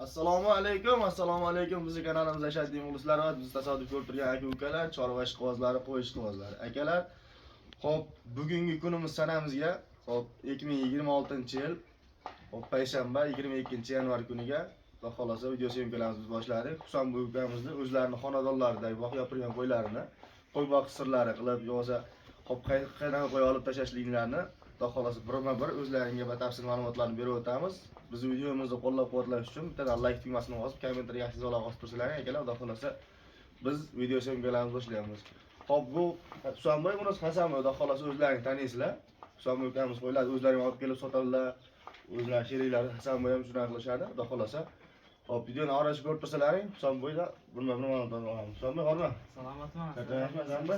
Assalomu alaykum, assalomu alaykum. Bizni kanalimizda ashaddiy muxlislar va bizni tasodif ko'rib turgan aka ukalar, chorva ishqibozlari, qo'y ishqibozlari. Akalar, xo'p, bugungi kunimiz sanamizga, xo'p, 2026-yil, xo'p, payshanba 22-yanvar kuniga Xudo xolasa video syomkalarimizni biz boshladik. Husan bu ukamizni o'zlarini xonadonlaridagi boqib turgan qo'ylarini, qo'y boqish sirlari qilib, yo'g'sa xo'p, qayerdan qo'y olib tashlashliklarini Xudo xolasa birma-bir o'zlaringga batafsil ma'lumotlarni berib o'tamiz. Bizni videomizni qo'llab-quvvatlash uchun bittadan like tugmasini bosib, kommentariy yaxshi izohlar bosib tursalaring, akalar, Xudo xolasa biz video syomkalarimizni boshlaymiz. Xo'p, bu Husanboy, buni Hasanboy, Xudo xolasa o'zlaring taniysizlar. Husanboy ukamiz qo'ylarni o'zlari olib kelib sotadilar. O'zlari sheriklari Hasanboy ham shunaqa qilishadi, Xudo xolasa. Xo'p, videoni orasi ko'rib tursalaring, Husanboyda birma-bir ma'lumotlarni olamiz. Husanboy, horma. Salomatmi? Charchamayapsizmi, Hasanboy?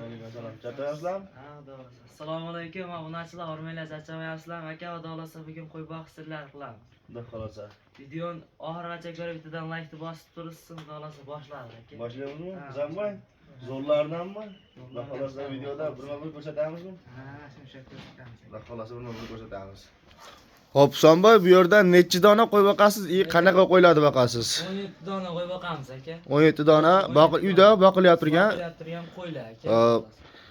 Alaykum assalom. Charchamayapsizlarmi? Ha, xudo xohlasa. Assalomu alaykum, obunachilar, hormanglar, charchamayapsizlarmi? Aka, xudo xohlasa bugun qo'y boqish sirlari qilamiz. Xudo xolasa. Videoni oxirigacha ko'rib, bittadan like'ni bosib tursin, xudo xohlasa boshladik aka. Boshlayapmizmi? Ha. Hasanboy? Zo'rlardanmi? Xudo xolasa videoda birma-bir ko'rsatamizmi? Ha, shuncha ko'rsatamiz. Xudo xolasa birma-bir ko'rsatamiz. Xo'p, Husanboy, bu yerda necha dona qo'y boqasiz? И qanaqa qo'ylarni boqasiz? 17 dona qo'y boqamiz aka. 17 dona uyda boqilyapti turgan, Boqilyapti turgan qo'ylar aka. Hop.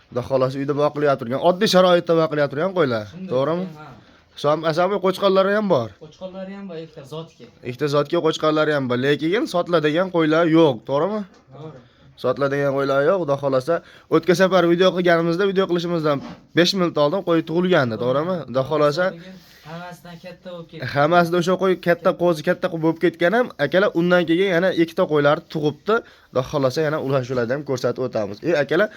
Xudo xolasa uyda boqilyapti turgan, oddiy sharoitda boqilyapti turgan qo'ylar. Shunday To'g'rimi? aka, ha. Hasanboy, qo'chqorlari ham bor. Qo'chqorlari ham bor, ikkita zotga. Ikkita zotga qo'chqorlari ham bor, lekin sotiladigan qo'ylar yo'q, to'g'rimi? To'g'ri. Sotiladigan qo'ylar yo'q, Xudo xolasa. O'tgan safar video qilganimizda, video qilishimizdan 5 minut oldin qo'y tug'ilgandi, to'g'rimi? Xudo xolasa Bugun hammasidan katta bo'lib ketdi. hammasida o'sha qo'y katta, qo'zi katta bo'lib ketgan ham, akalar, undan keyin yana ikkita qo'ylar tug'ibdi. Xudo xolasa yana ular shularni ham ko'rsatib o'tamiz. Ey akalar,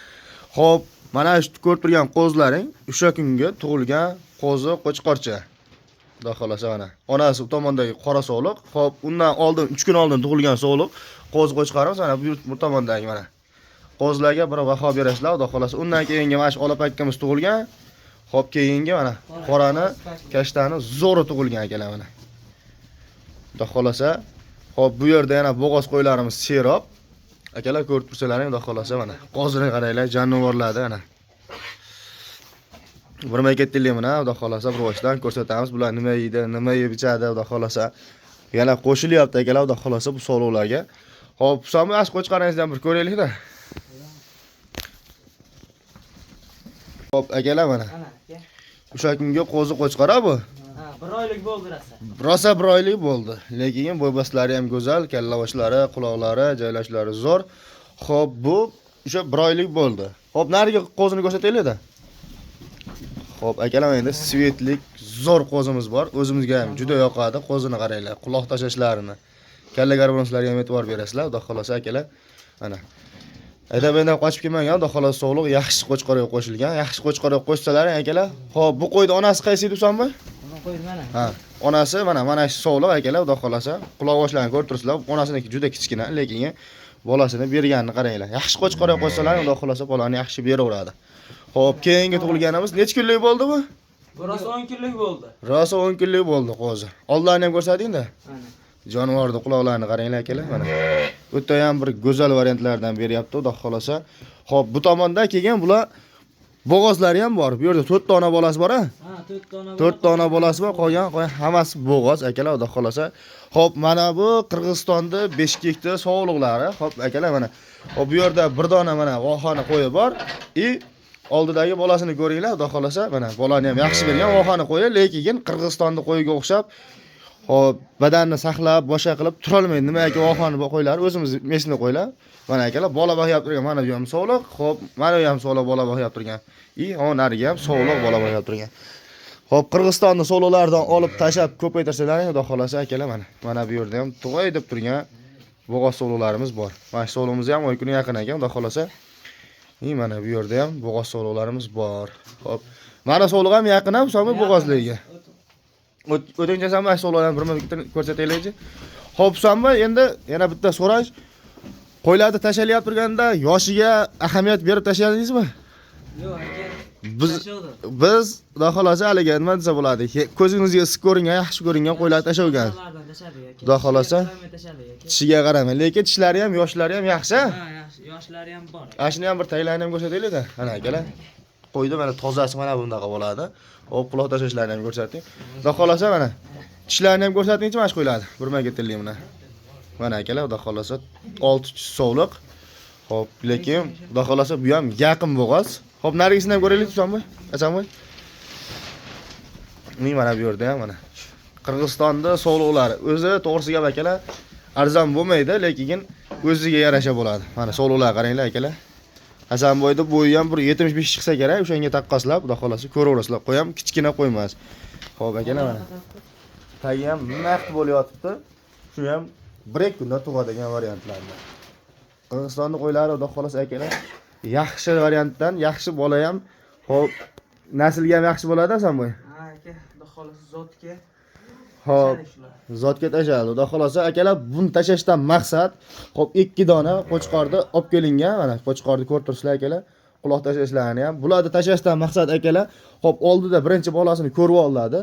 xo'p, mana shu ko'rib turgan qo'zilaring o'sha kungi tug'ilgan qo'zi qo'chqorcha. Xudo xolasa mana. Onasi u tomondagi qora sovliq, xo'p, undan oldin 3 kun oldin tug'ilgan sovliq qo'zi qo'chqorimiz mana bu tomondagi mana. Qo'zilarga bir baho berasizlar, Xudo xolasa. Undan keyingi mana shu olapakkamiz tug'ilgan. Xo'p, keyingi mana qorani, kashtani zo'ri tug'ilgan akalar mana. Xudo xolasa. Xo'p, bu yerda yana bo'g'oz qo'ylarimiz serob. Akalar, ko'rib tursalaring, Xudo xolasa mana. Qo'zini qaranglar, jonivorlarni ana. Bir ketdik mana, Xudo xolasa bir boshdan ko'rsatamiz. Bular nima yeydi, nima yeb ichadi, Xudo xolasa. Yana qo'shilyapti akalar, Xudo xolasa bu so'rovlarga. Xo'p, Husanboy, ash qo'chqoringizni ham bir ko'raylik-da. Xo'p, akalar mana. Ana aka. O'sha kungi qo'zi qo'chqora bu. Ha, bir oylik bo'ldi rosa. Rosa bir oylik bo'ldi. Lekin bo'ybostlari ham go'zal, kallavoshlari, quloqlari, joylashlari zo'r. Xo'p, bu o'sha bir oylik bo'ldi. Xo'p, narigi qo'zini ko'rsataylik-da. Xo'p, akalar, endi svetlik zo'r qo'zimiz bor. O'zimizga ham juda yoqadi. Qo'zini qaranglar, quloq tashlashlarini. Kalla garbonlarga ham e'tibor berasizlar. Xudo xolasa akalar. Mana. Aydab endi qochib kelmagan, Xudo xolasa sog'liq, yaxshi qo'chqorga qo'shilgan. Yaxshi qo'chqorga qo'shsalar akalar. Xo'p, bu qo'yni onasi qaysi edi, Husanboy? Buni qo'ydi mana. Ha, onasi mana mana shu sog'liq akalar, Xudo xolasa. Quloq boshlarini ko'rib turibsizlar. Onasiniki juda kichkina, lekin bolasini berganini qaranglar. Yaxshi qo'chqorga qo'shsalar, Xudo xolasa bolani yaxshi beraveradi. Xo'p, keyingi tug'ilganimiz necha kunlik bo'ldi bu? Bu rosa 10 kunlik bo'ldi. Rosa 10 kunlik bo'ldi qo'zi. Oldlarini ham ko'rsating-da. Mana. Jonivorni quloqlarini qaranglar akalar, mana. O'ta ham bir go'zal variantlardan beryapti, Xudo xolasa. Xo'p, bu tomonda keyin bular bo'g'ozlari ham bor. Bu yerda 4 dona bolasi bor, ha? Ha, 4 dona. 4 dona bolasi bor, qolgan hammasi bo'g'oz akalar, Xudo xolasa. Xo'p, mana bu Qirg'izistonda Beshkekda sovliqlari. Xo'p, akalar mana. Xo'p, bu yerda bir dona mana vohani qo'yi bor. И oldidagi bolasini ko'ringlar, Xudo xolasa. Mana bolani ham yaxshi bergan vohani qo'yi, lekin Qirg'izistonda qo'yiga o'xshab xo'p, badanni saqlab, boshqa qilib turolmaydi. Nimaki vohani qo'ylar, o'zimiz mesni qo'ylar. Mana akalar, bola boqyapti turgan. Mana bu ham sovliq. Xo'p, mana bu ham sovliq bola boqyapti turgan. И narigi ham sovliq bola boqyapti turgan. Xo'p, Qirg'izistonni so'lovlaridan olib tashab ko'paytirsalar, Xudo xolasa akalar mana. Mana bu yerda ham tug'ay deb turgan bo'g'oz so'lovlarimiz bor. Mana shu so'lovimiz ham oy kuni yaqin ekan, Xudo xolasa. И mana bu yerda ham bo'g'oz so'lovlarimiz bor. Xo'p, mana so'liq ham yaqin ham, so'mi bo'g'ozligiga. O'tincha ham mana so'lovlarni birma bitta ko'rsataylikchi. Xo'p, Husanboy, endi yana bitta so'rash. Qo'ylarni tashlalyapti turganda yoshiga ahamiyat berib tashladingizmi? Yo'q aka. Biz Xudo xolasa haligi nima desa bo'ladi? Ko'zingizga issiq ko'ringan, yaxshi ko'ringan qo'ylarni tashlagan. Ulardan tashladik aka. Xudo xolasa. Tashladik aka. Tishiga qaramang, lekin tishlari ham, yoshlari ham yaxshi. Ha, yaxshi. Yoshlari ham bor. Ana shuni ham bir taglarini ham ko'rsataylik-da. Ana akalar. Qo'yda mana tozasi mana bunaqa bo'ladi. Hop, quloq tashlashlarini ham ko'rsating. Xudo xolasa mana tishlarini ham ko'rsatingchi mana shu qo'ylarni. Bir maketellik mana. Mana akalar, xudo xolasa 6 tish sovliq. Hop, lekin xudo xolasa bu ham yaqin bo'g'oz. Hop, narigisini ham ko'raylik, Husanboy. Hasanboy. Uning mana bu yerda ham mana. Qirg'izistonda sovliqlari o'zi to'g'risi gap akalar arzon bo'lmaydi, lekin o'ziga yarasha bo'ladi. Mana sovliqlar qaranglar akalar. Hasanboyda bo'yi ham bir 75 chiqsa kerak, o'shanga taqqoslab, xudo xolasa ko'raverasizlar. Qo'y ham kichkina qo'y emas. Xo'p akalar mana. Tagi ham naqd bo'lib yotibdi. Shu ham 1-2 kunda tug'adigan variantlardan. Qirg'izistonning qo'ylari xudo xolasa akalar yaxshi variantdan, yaxshi bola ham, xo'p, naslga ham yaxshi bo'ladi Hasanboy. Ha aka, xudo xolasa zotga. Xo'p, Tashadi shular. Zotga tashladi. Xudo xolasa akalar buni tashlashdan maqsad, xo'p, 2 dona qo'chqorni olib kelingan. Mana qo'chqorni ko'rib turibsizlar akalar. Quloq tashlashlarini ham. Bularni tashlashdan maqsad akalar, xo'p, oldida birinchi bolasini ko'rib oladi.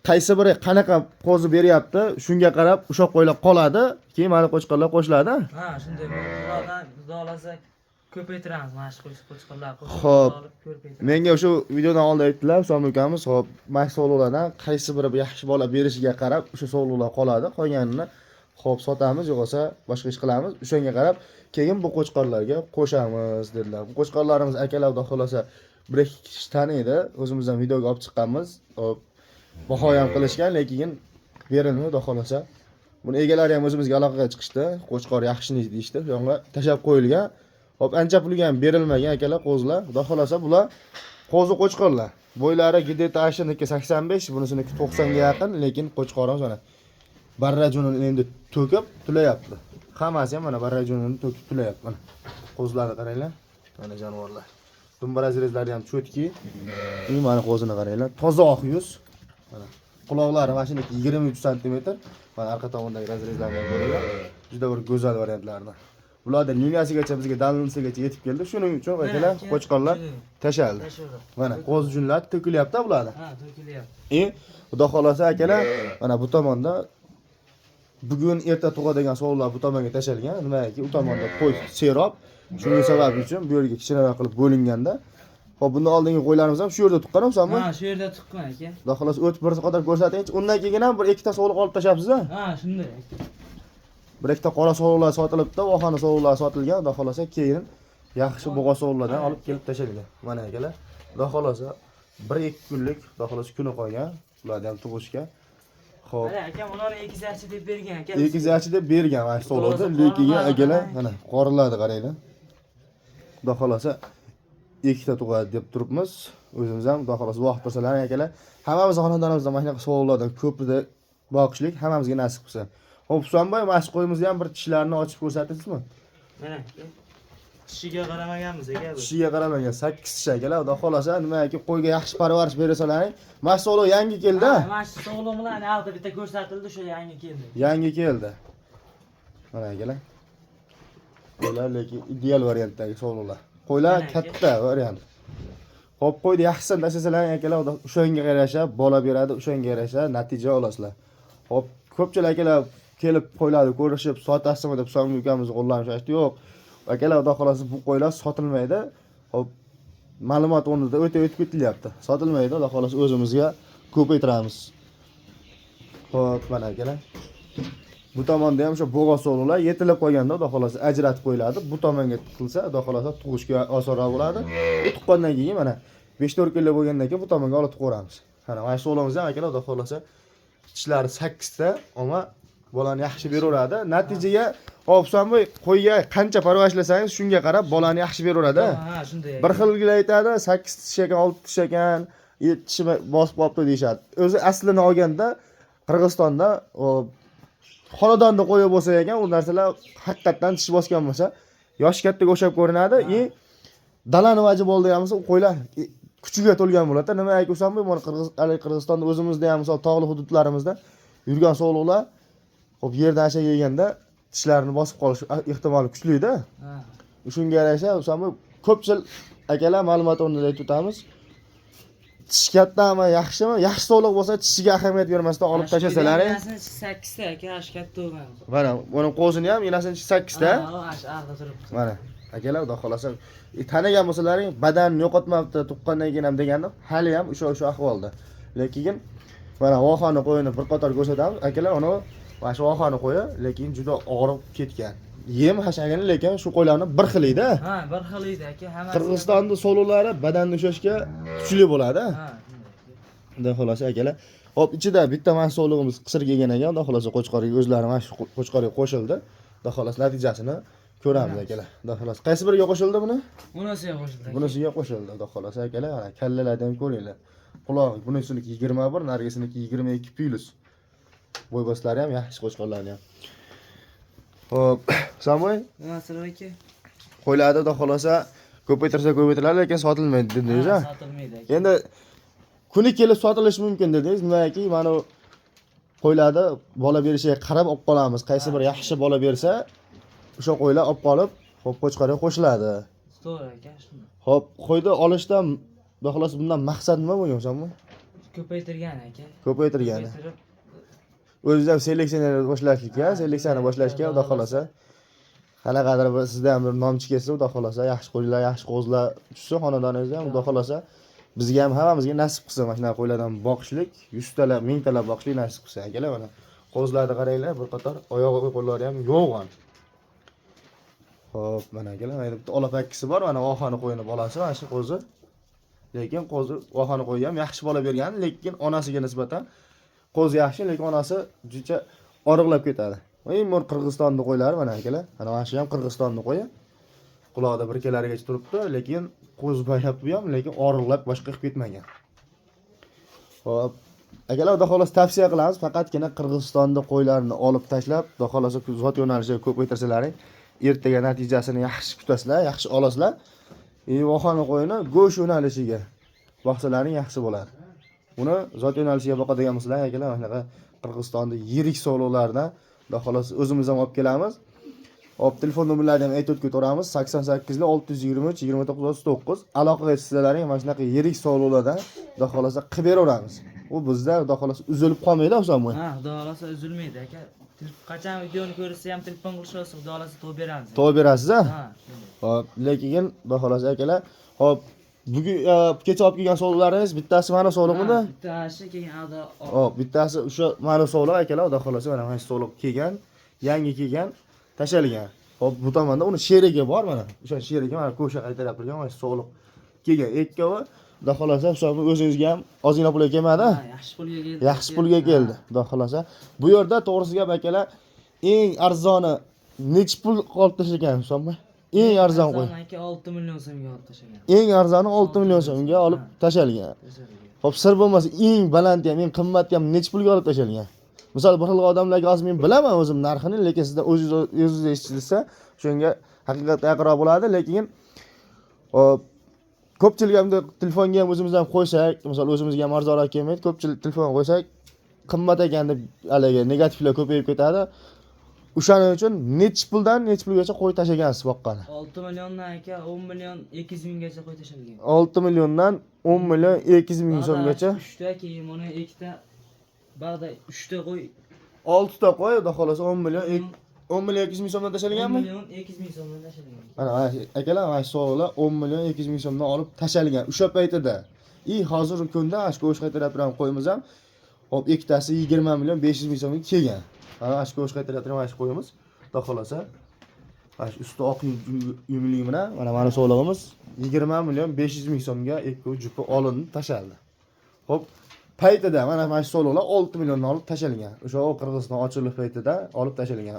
Qaysi biri qanaqa qo'zi beryapti, shunga qarab o'sha qo'ylar qoladi, keyin mana qo'chqorlar qo'shiladi. Ha, shunday bulardan xudo xolasa ko'paytiramiz mana shu qo'chqorlar Xo'p. Olib ko'paytiramiz. Menga shu videodan oldin aytdilar, Husan ukamiz, xo'p, mana shu sovliqlardan qaysi biri yaxshi bola berishiga qarab o'sha sovliqlar qoladi, qolganini xo'p sotamiz, yo'q bo'lsa boshqa ish qilamiz. O'shanga qarab keyin bu qo'chqorlarga qo'shamiz dedilar. Bu qo'chqorlarimiz akalar xudo xolasa bir ikki kishi taniydi, o'zimiz ham videoga olib chiqqanmiz. Xo'p, baho ham qilishgan, lekin berilmadi xudo xolasa. Buni egalari ham o'zimizga aloqaga chiqishdi. Qo'chqor yaxshi deyishdi. O'shanga tashlab qo'yilgan. Xo'p, ancha pulga ham berilmagan akalar qo'zilar. Xudo xolasa bular qo'zi qo'chqorlar. Bo'ylari где-то shuniniki 85, bunisiniki 90 ga yaqin, lekin qo'chqorimiz mana barrajunini endi to'kib tulayapti. Hammasi ham mana barrajunini to'kib tulayapti mana. Qo'zilarni qaranglar. Mana jonivorlar. Dumba razrezlari ham cho'tki. И mana qo'zini qaranglar. Toza oq yuz. Mana quloqlari mana shuniki 23 sm. Mana arqa tomondagi razrezlarni ham ko'ringlar. Juda bir go'zal variantlarni. Bularda liniyasigacha bizga dalnisigacha yetib keldi. Shuning uchun akalar qo'chqorlar tashaldi. Tashadi. Mana qo'zi junlar to'kilyapti bularda. Ha, to'kilyapti. E, xudo xolasa akalar, mana bu tomonda bugun erta tug'adigan sovunlar bu tomonga tashalgan. Nimaki, u tomonda qo'y serob. Shuning sababi uchun bu yerga kichkinaroq qilib bo'linganda. Xo'p, bundan oldingi qo'ylarimiz ham shu yerda tuqqan, Husanmi? Ha, shu yerda tuqqan aka. Xudo xolasa o'tib bir qator ko'rsatingchi. Undan keyin ham bir ikkita sovliq olib tashlabsiz-a? Ha, shunday aka. Bir ikkita qora sovliqlar sotilibdi, vohani sovliqlar sotilgan. Xudo xolasa keyin yaxshi bo'g'a sovliqlardan olib kelib tashalgan. Mana akalar, xudo xolasa 1-2 kunlik xudo xolasa kuni qolgan. Ularni ham tug'ishga. Xo'p. Mana akam ularni egizakchi deb bergan aka. Egizakchi deb bergan mana shu sovliqni, Xudo lekin xohlasa akalar qarang. mana qorinlarni qaranglar. Xudo xolasa ikkita tug'adi deb turibmiz. O'zimiz ham xudo xolasa vaqt tursalar akalar, hammamiz xonadonimizda mana shunaqa sovliqlardan ko'pida boqishlik hammamizga nasib qilsin. Xo'p, Husanboy, mana shu qo'yimizni ham bir tishlarini ochib ko'rsatasizmi? Mana aka. Tishiga qaramaganmiz aka biz. Tishiga qaramagan 8 tish akalar, xudo xolasa nimaki qo'yga yaxshi parvarish bersalaring, mana shu sovliq yangi keldi. Ha, mana shu sog'liq bilan narida bitta ko'rsatildi, o'sha yangi keldi. Yangi keldi. Mana akalar. Qo'ylar lekin ideal variantdagi sovliqlar. Qo'ylar Mana aka. katta variant. Xo'p, qo'yni yaxshisini tashlasalar akalar, o'shanga yarasha bola beradi, o'shanga yarasha natija olasizlar. Xo'p, ko'pchilik akalar kelib qo'ylarni ko'rishib, sotasizmi deb Husan ukamizni qo'llanib aytdi. Yo'q. Akalar, xudo xolasa bu qo'ylar sotilmaydi. Xo'p, ma'lumot o'rnida o'ta o'tib ketilyapti. Sotilmaydi, xudo xolasa o'zimizga ko'paytiramiz. Xo'p, mana akalar. Bu tomonda ham o'sha bo'g'oz sovliqlar yetilib qolganda xudo xolasa ajratib qo'yiladi. Bu tomonga tiqilsa, xudo xolasa tug'ishga osonroq bo'ladi. U tuqqandan keyin mana 5-4 kunlik bo'lgandan keyin bu tomonga olib tuqaveramiz. Mana mana shu sovlig'imiz ham akalar xudo xolasa tishlari 8 ta, ammo bolani yaxshi beraveradi. Natijaga hop Husanboy, qo'yga qancha parvarishlasangiz shunga qarab bolani yaxshi beraveradi. Ha, shunday. Bir xilgilar aytadi, 8 tish ekan, 6 tish ekan, 7 tishi bosib qolibdi deyishadi. O'zi aslini olganda Qirg'izistonda o xonadonda qo'yi bo'lsa ekan, u narsalar haqiqatdan tish bosgan bo'lsa, yoshi kattaga o'xshab ko'rinadi. И dalani vaji bo'ldi ham bo'lsa, u qo'ylar kuchiga to'lgan bo'ladi. Nima aytib bu mana Qirg'iz, haligi Qirg'izistonda o'zimizda ham misol tog'li hududlarimizda yurgan sovliqlar xo'p yerdan asha yeganda tishlarini bosib qolish ehtimoli kuchlida. Ha. Shunga yarasha Husanboy ko'pchilik akalar ma'lumot o'rnida aytib o'tamiz. Tish kattami, yaxshimi? Yaxshi sovliq bo'lsa, tishiga ahamiyat bermasdan olib tashlasalaring. Enasini 8 ta aka, shu katta bo'lgan. Mana buni qo'zini ham enasini tishi 8 ta. Ha, o, shu arda turibdi. Mana. Akalar, xudo xohlasa, tanigan bo'lsalaring, badanini yo'qotmabdi tuqqandan keyin ham deganda, hali ham o'sha ahvolda. Lekin mana vohani qo'yini bir qator ko'rsatamiz. Akalar, uni mana shu vohani qo'yi, lekin juda og'rib ketgan. Yem hashagini, lekin shu qo'ylarni bir xil edi. Ha, bir xil edi aka, hammasi. Qirg'izistonda so'luqlari badanni ushlashga kuchli bo'ladi. Ha, shunday aka. Xudo xohlasa akalar. Xo'p, ichida bitta mana so'lig'imiz qisir kelgan ekan. Xudo xohlasa qo'chqorga o'zlari mana shu qo'chqorga qo'shildi. Xudo xohlasa natijasini ko'ramiz akalar. Xudo xohlasa. Qaysi biriga qo'shildi buni? Bunisiga qo'shildi aka. Bunisiga qo'shildi, xudo xohlasa akalar. Mana kallalarni ham ko'ringlar. Qulog'i bunisiniki 21, narigisiniki 22 plus. Bo'y-bostlari ham yaxshi qo'chqorlarni ham. Xo'p, Samoy, Bunisi aka. qo'ylarni xudo xohlasa ko'paytirsa ko'paytiriladi, lekin sotilmaydi dedingiz, Ha, ha? sotilmaydi aka. Endi kuni kelib sotilishi mumkin dedingiz. Nimaki, mana u qo'ylarni bola berishiga qarab olib qolamiz. Qaysi bir yaxshi bola bersa, o'sha qo'ylar olib qolib, xo'p, qo'chqorga qo'shiladi. To'g'ri aka, shunday. Xo'p, qo'yni olishdan xudo xohlasa bundan maqsad nima bo'lgan Husanboy? Ko'paytirgan aka. Ko'paytirgani. Ko'paytirib O'zingiz ham seleksiyani boshlashlikka, seleksiyani boshlashga xudo xohlasa qanaqadir bir sizda ham bir nomchi kelsa, xudo xohlasa yaxshi qo'ylar, yaxshi qo'zilar tushsa xonadoningizda ham, xudo xohlasa bizga ham, hammamizga nasib qilsin mana shunaqa qo'ylardan boqishlik, yuztalab, mingtalab boqishlik nasib qilsin akalar. Mana qo'zilarni qaranglar, bir qator oyog'i qo'llari ham yo'g'on. Xo'p, mana akalar, mana bitta olapakkisi bor, mana vohani qo'yini bolasi, mana shu qo'zi. Lekin qo'zi vohani qo'yi ham yaxshi bola bergan, lekin onasiga nisbatan qo'zi yaxshi, lekin onasi juda oriqlab ketadi. Eng mo'r Qirg'izistonni qo'ylari mana akalar. Mana shu ham Qirg'izistonni qo'yi. Quloqda birkalarigacha turibdi, lekin qo'zi boyapti bu ham, lekin oriqlab boshqa qilib ketmagan. Xo'p, akalar, xudo xohlasa tavsiya qilamiz, faqatgina Qirg'izistonda qo'ylarni olib tashlab, xudo xohlasa zot yo'nalishiga ko'paytirsalaring, ertaga natijasini yaxshi kutasizlar, yaxshi olasizlar. Vohani qo'yini go'sht yo'nalishiga boqsalaring yaxshi bo'ladi. Buni zot yo'nalishiga boqadigan bo'lsalar, akalar, mana shunaqa Qirg'izistonda yirik so'liqlardan xudo xohlasa o'zimiz ham olib kelamiz. Hop, telefon nomerlarini ham aytib o'tib ketaveramiz. 88 623 29 39. Aloqaga chiqsalaring, mana shunaqa yirik so'liqlardan xudo xohlasa qilib beraveramiz. U bizda xudo xohlasa uzilib qolmaydi, Husanboy. Ha, xudo xohlasa uzilmaydi aka. Qachon videoni ko'rsa ham telefon qilishsa, xudo xohlasa to'g'ri beramiz. To'g'ri berasiz, ha? Ha, shunday. Hop, lekin xudo xohlasa akalar, hop, bugun kecha olib kelgan so'liqlaringiz bittasi mana so'liqmidi? Ha, bittasi keyin ada. Hop, bittasi o'sha mana so'liq akalar, xudo xohlasa mana shu so'liq kelgan, yangi kelgan, tashalgan. Hop, bu tomonda uni sherigi bor mana. O'sha sherigi mana ko'sha qaytarib turgan mana shu so'liq kelgan. Ikkovi xudo xohlasa hisobni o'zingizga ham ozgina pulga kelmadi. Ha, yaxshi pulga keldi. Yaxshi pulga keldi, xudo xohlasa. Bu yerda to'g'risi gap akalar, eng arzoni nechi pul olib tashlagan Husanboy? Eng arzon qo'y. Aka 6 million so'mga olib tashlagan. Eng arzoni 6 million so'mga olib tashalgan. Tashlagan. Xo'p, sir bo'lmasa eng balanti ham, eng qimmati ham nechi pulga olib tashalgan? Misol bir xil odamlarga hozir men bilaman o'zim narxini, lekin sizda o'zingiz eshitilsa, shunga haqiqatga yaqinroq bo'ladi, lekin hop, ko'pchilik hamda telefonga ham o'zimiz ham qo'ysak, misol o'zimizga ham arzonroq kelmaydi, ko'pchilik telefon qo'ysak qimmat ekan deb haligi negativlar ko'payib ketadi. O'shaning uchun nechi puldan nechi pulgacha qo'y tashlagansiz boqqani? 6 milliondan aka 10 million 200 minggacha qo'y tashlagan. 6 milliondan 10 million 200 ming so'mgacha. 3 ta, keyin mana 2 ta, bag'da 3 ta qo'y. 6 ta qo'y, xudo xohlasa 10 million 10 million 200 ming so'mdan 10 tashalganmi? million 200 ming so'mdan tashlagan. Mana akalar, mana shu savollar 10 million 200 ming so'mdan olib tashalgan o'sha paytida. I hozirgi kunda mana shu go'sht qaytarib turgan qo'yimiz ham hop, ikkitasi 20 million 500 ming so'mga kelgan. Mana shu go'sht qaytarib turgan mana shu qo'yimiz, xudo xohlasa mana shu usti oq yumli bilan mana so'lig'imiz 20 million 500 ming so'mga ikki jupi olindi, tashaldi. Xo'p, paytida mana shu so'liqlar 6 milliondan olib tashalgan. O'sha Qirg'iziston ochilish paytida olib tashalgan.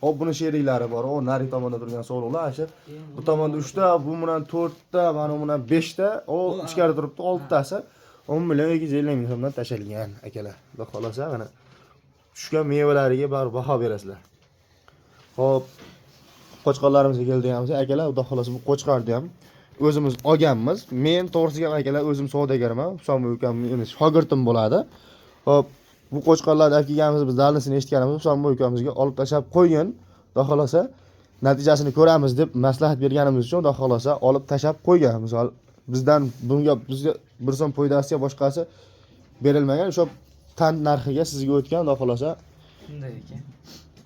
Hop, buni sheriklari bor. O narigi tomonda turgan so'liqlar ana shu bu tomonda 3 ta, bu bilan 4 ta, mana bu bilan 5 ta, o ichkari turibdi 6 tasi 10 million 250 ming so'mdan tashalgan akalar. Xudo xohlasa mana tushgan mevalariga baribir baho berasizlar. Xo'p, qo'chqorlarimizga keladigan bo'lsak, akalar, xudo xohlasa bu qo'chqorni ham o'zimiz olganmiz. Men to'g'risi gap akalar, o'zim savdogarman. Husanboy ukam endi shogirdim bo'ladi. Xo'p, bu qo'chqorlarni olib kelganimiz, biz dalisini eshitganimiz, Husanboy ukamizga olib tashlab qo'ygin, xudo xohlasa natijasini ko'ramiz deb maslahat berganimiz uchun xudo xohlasa olib tashlab qo'ygan. Misol bizdan bunga bizga bir so'm foydasi yo boshqasi berilmagan, o'sha tan narxiga sizga o'tgan, xudo xohlasa Shunday aka.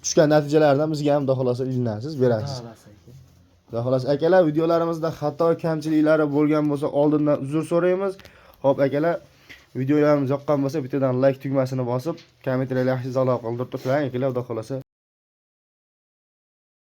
tushgan natijalardan bizga ham xudo xohlasa ilinasiz, berasiz. Xudo xohlasa aka. Xudo xohlasa akalar, videolarimizda xato kamchiliklari bo'lgan bo'lsa, oldindan uzr so'raymiz. Xo'p akalar, videolarimiz yoqqan bo'lsa, bittadan like tugmasini bosib, kommentariyada yaxshi izohlar qoldirib tursanglar akalar, xudo xohlasa.